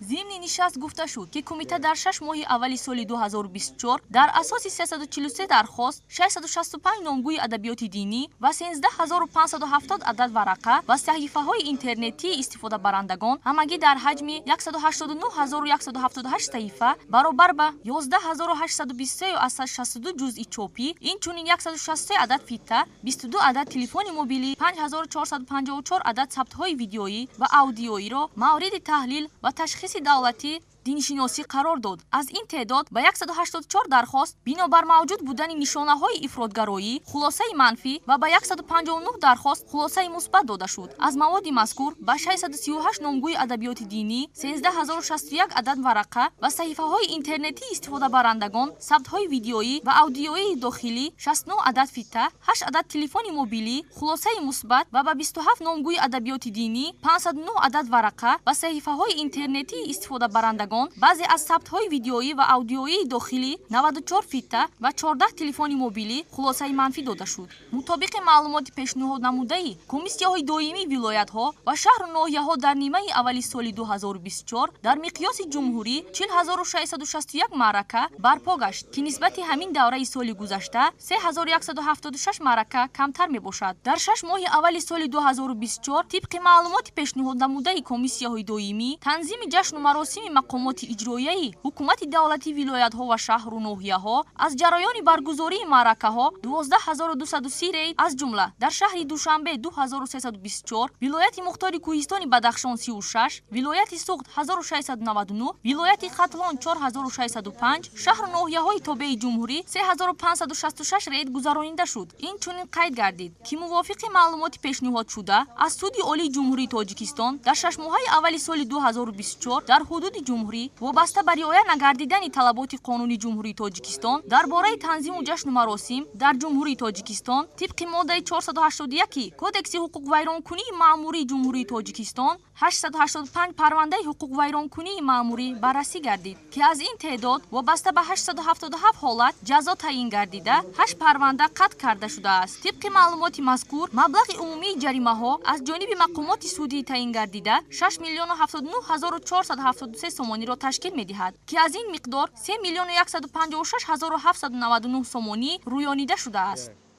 Зимни нишаст гуфта шуд, ки кумита дар 6 моҳи аввали соли 2024 дар асоси 343 дархост 665 номгӯи адабиёти динӣ ва 13 570 адад варақа ва саҳифаҳои интернетии истифодабарандагон, ҳамагӣ дар ҳаҷми 189 178 саҳифа, баробар ба 11 823,62 ҷузъи чопӣ, инчунин 163 адад фита, 22 адад телефони мобилӣ, 5454 адад сабтҳои видеоӣ ва аудиоиро мавриди таҳлил ва ташхиси давлатии диншиносӣ қарор дод. Аз ин теъдод ба 184 дархост бинобар мавҷуд будани нишонаҳои ифротгароӣ хулосаи манфӣ ва ба 159 дархост хулосаи мусбат дода шуд. Аз маводи мазкур ба 638 номгӯи адабиёти динӣ, 13 061 адад варақа ва саҳифаҳои интернетии истифодабарандагон, сабтҳои видеоӣ ва аудиоии дохилӣ, 69 адад фита, 8 адад телефони мобилӣ хулосаи мусбат ва ба 27 номгӯи адабиёти динӣ, 509 адад варақа ва саҳифаҳои интернетии истифодабарандагон, баъзе аз сабтҳои видеоӣ ва аудиоии дохилӣ, 94 фита ва 14 телефони мобилӣ хулосаи манфӣ дода шуд. Мутобиқи маълумоти пешниҳоднамудаи комиссияҳои доимии вилоятҳо ва шаҳру ноҳияҳо, дар нимаи аввали соли 2024 дар миқёси ҷумҳурӣ 40 661 маърака барпо гашт, ки нисбати ҳамин давраи соли гузашта 3176 маърака камтар мебошад. Дар 6 моҳи аввали соли 2024, тибқи маълумоти пешниҳоднамудаи комиссияҳои доимӣ танзими ҷашну маросими мақомоти иҷроияи ҳукумати давлатии вилоятҳо ва шаҳру ноҳияҳо, аз ҷараёни баргузории маъракаҳо 12 230 рейд, аз ҷумла дар шаҳри Душанбе 2324, вилояти мухтори Кӯҳистони Бадахшон 36, вилояти Суғд 1699, вилояти Хатлон 4605, шаҳру ноҳияҳои тобеи ҷумҳурӣ 3566 рейд гузаронида шуд. Инчунин қайд гардид, ки мувофиқи маълумоти пешниҳодшуда аз Суди Олии Ҷумҳурии Тоҷикистон, дар шашмоҳаи аввали соли 2024 дар ҳудуди ҷумҳурӣ вобаста ба риоя нагардидани талаботи Қонуни Ҷумҳурии Тоҷикистон дар бораи танзиму ҷашну маросим дар Ҷумҳурии Тоҷикистон тибқи моддаи 481 Кодекси ҳуқуқвайронкунии маъмурии Ҷумҳурии Тоҷикистон 885 парвандаи ҳуқуқвайронкунии маъмурӣ баррасӣ гардид, ки аз ин теъдод вобаста ба 877 ҳолат ҷазо таъин гардида, 8 парванда қатъ карда шудааст. Тибқи маълумоти мазкур, маблағи умумии ҷаримаҳо аз ҷониби мақомоти судӣ таъин гардида 6 миллиону 79 ҳазору 473 сомониро ташкил медиҳад, ки аз ин миқдор 3 миллиону 156 ҳазору 799 сомонӣ рӯёнида шудааст.